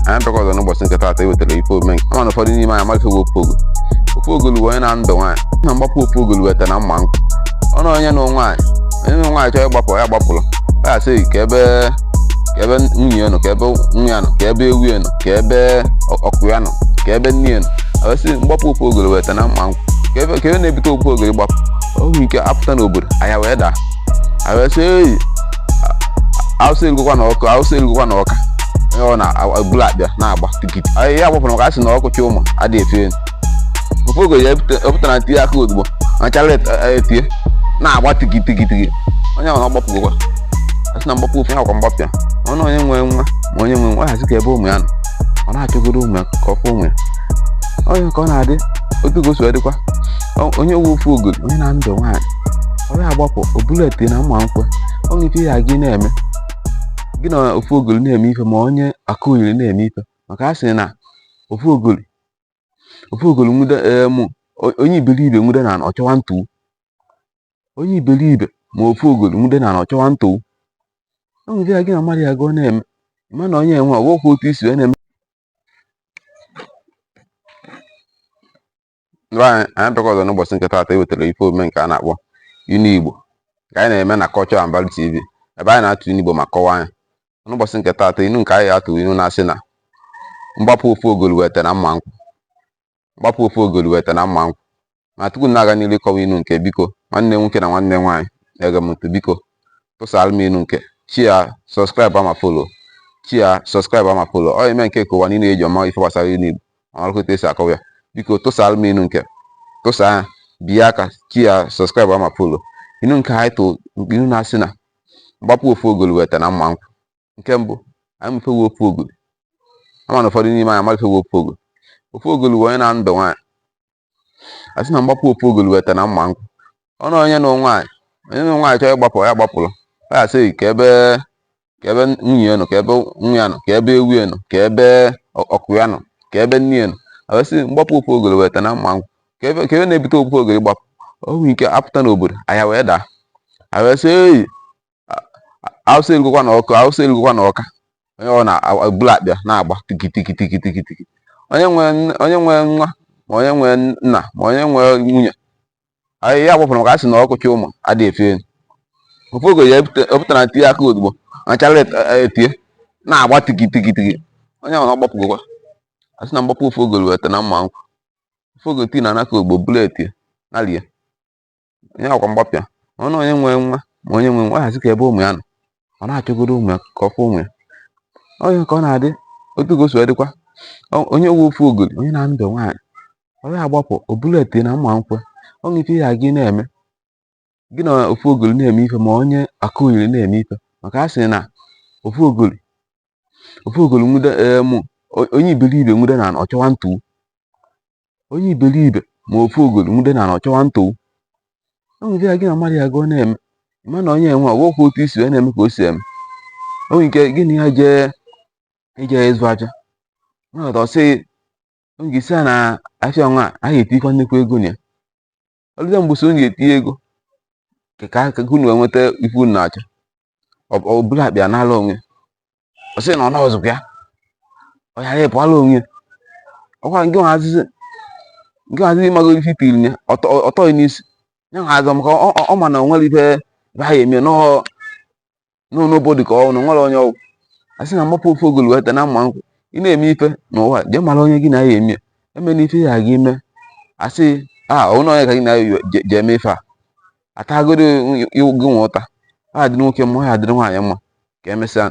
Anyị abịakwa ọzọ n'ụbọchị nke taata ewetara ife omume nke ama na ụfọdụ n'ime anyị amalite ofu ogoli. Ofu ogoli bụ onye na-anụ nwaanyị na mgbapụ ofu ogoli weta na mma nkwụ. Ọ na onye nụ nwaanyị, onye nụ nwaanyị chọọ ịgbapụ, ya gbapụrụ. Ọ ya sị ka ebe, ka ebe nwunye ya nọ, ka ebe nwa ya nọ, ka ebe ewu ya nọ, ka ebe ọkụ ya nọ, ka ebe nne ya nọ. Ọ sị mgbapụ ofu ogoli weta na mma nkwụ. Ka ebe, ka ebe na-ebute ofu ogoli gbapụ. O nwere ike apụta n'obodo, anya wee daa. Anyị wee sị, "Ei, Awụsa erugokwa na ọkụ, Awụsa erugokwa na ọka." Onye ọ na-ebulu akpịa na-agba tikiti. Anyị ya gbapụrụ maka a sị na ọkụ chụ ụmụ adịghị efe elu. Ofu ogoli ya epụtara tinye aka ozugbo, machara etie na-agba tiki tiki tiki. Onye ahụ na ọgbapụgokwa. A sị na mgbapụ ofu ya akwa mgbapụ ya. Ọ na onye nwe nwa ma onye nwe nwa, ọ hazi ka ebe ụmụ ya nọ. Ọ na-achọgoro ụmụ ya ka ọ fụ ụmụ ya. Onye ka ọ na-adị otu ka o si wee dịkwa. Onye nwe ofu ogoli, onye na-anụ nwaanyị, ọ ya agbapụ o bulu ete na mma nkwụ. Ọ nwere ife ya gị na-eme, gị na ofu ogoli na-eme ife, ma onye aka oyiri na-eme ife, maka a sị na ofu ogoli, ofu ogoli nwude mụ onye iberibe nwude na ọ chọwa ntụ. Onye iberibe ma ofu ogoli nwude na ọ chọwa ntụ. O nwere ife ya gị na mmadụ ya gụọ na-eme, ma na onye enwe ọ bụghịkwa otu isi wee na-eme. Ndị be anyị, anyị abịakwa ọzọ n'ụbọchị nke taata ewetara ife omume nke a na-akpọ Inu Igbo, nke anyị na-eme na Culture and Value TV, ebe anyị na-atụ inu Igbo ma kọwaa ya. N'ụbọchị nke taata, inu nke anyị atụ inu na-asị na mgbapụ ofu ogoli weta na mma nkwụ. Mgbapụ ofu ogoli weta na mma nkwụ. Ma tupu m na-aga n'ilu ịkọwa inu nke, biko, nwanne nwoke na nwanne nwaanyị na-ege m ntị, biko tụsara m inu nke, share, subscribe ma follow, share, subscribe ma follow. Ọ ime nke ka ụwa niile eji ọma ife gbasara inu Igbo ma marakwa etu esi akọwa ya. Biko tụsara m inu nke, tụsaa ya, bie aka, share, subscribe ma follow. Inu nke anyị tụ inu na-asị na mgbapụ ofu ogoli weta na mma nkwụ. Nke mbụ, anyị mefewe ofu ogoli. Ama na ụfọdụ n'ime anyị amalifewe ofu ogoli. Ofu ogoli bụ onye na-anụ nwaanyị. A sị na mgbapụ ofu ogoli weta na mma nkwụ. Ọ na onye nụ nwaanyị, onye nụ nwaanyị chọọ ịgbapụ, ya gbapụrụ. Ọ ya sị ka ebe, ka ebe nwunye ya nọ, ka ebe nwa ya nọ, ka ebe ewu ya nọ, ka ebe ọkụ ya nọ, ka ebe nne ya nọ. Ọ sị mgbapụ ofu ogoli weta na mma nkwụ. Ka ebe, ka ebe na-ebute ofu ogoli gbapụ. O nwere ike apụta n'obodo, anya wee daa. Anyị wee sị, "Ei, Awụsa erugokwa na ọkụ, Awụsa erugokwa na ọka." Onye ọ na-ebulu akpịa na-agba tiki tiki tiki tiki tiki. Onye nwe, onye nwe nwa ma onye nwe nna ma onye nwe nwunye, anyị ya gbapụrụ maka a sị na ọkụ chụ ụmụ adịghị efe elu. Ofu ogoli ya epụtara tinye aka ozugbo, machara etie na-agba tiki tiki tiki. Onye ahụ na ọgbapụgokwa. A sị na mgbapụ ofu ogoli weta na mma nkwụ. Ofu ogoli tii na anaka ozugbo, bulu etie nalie. Onye akwa mgbapụ ya. Ọ na onye nwe nwa ma onye nwe nwa, ọ hazi ka ebe ụmụ ya nọ. Ọ na-achọgoro ụmụ ya ka ọ fụ ụmụ ya. Onye ka ọ na-adị otu ka o si wee dịkwa. Onye nwe ofu ogoli, onye na-anụ nwaanyị, ọ ya agbapụ o bulu ete na mma nkwụ. Ọ nwere ife ya gị na-eme, gị na ofu ogoli na-eme ife, ma onye aka oyiri na-eme ife, maka a sị na ofu ogoli, ofu ogoli nwude mụ onye iberibe nwude na ọ chọwa ntụ. Onye iberibe ma ofu ogoli nwude na ọ chọwa ntụ. O nwere ife ya gị na mmadụ ya gụọ na-eme, ma na onye enwe ọ bụghịkwa otu isi wee na-eme ka o si eme. O nwere ike gị na ya jee ije ịzụ afịa, ọ sị o nwere isi ya na afịa nwa a ga-etikwa nnukwu ego na ya. Ọlụzie mgbe so unu ga-etinye ego ka ka unu wee nweta ife unu na-achọ. Ọ bụrụ akpịa n'ala onwe, ọ sị na ọ nọọzụkwa ya, ọ ghara ịpụala onwe ya. Ọkwa nke nwazizi, nke nwazizi ịmago ife itiri ya ọtọghị n'isi ya nwaazị, maka ọ ma na o nwere ife ebe ha eme n'obodo ka ọ na nwere onye ọgwụ. A sị na mgbapụ ofu ogoli weta na mma nkwụ. Ị na-eme ife n'ụwa, jee mara onye gị na ya eme ya. Eme na ife ya gị ime, asị a ọ na onye ka gị na ya je eme ife a atagoro gị nwe ụta. Ọ ya dịrị nwoke mma, ọ ya dịrị nwaanyị mma. Ka emesịa.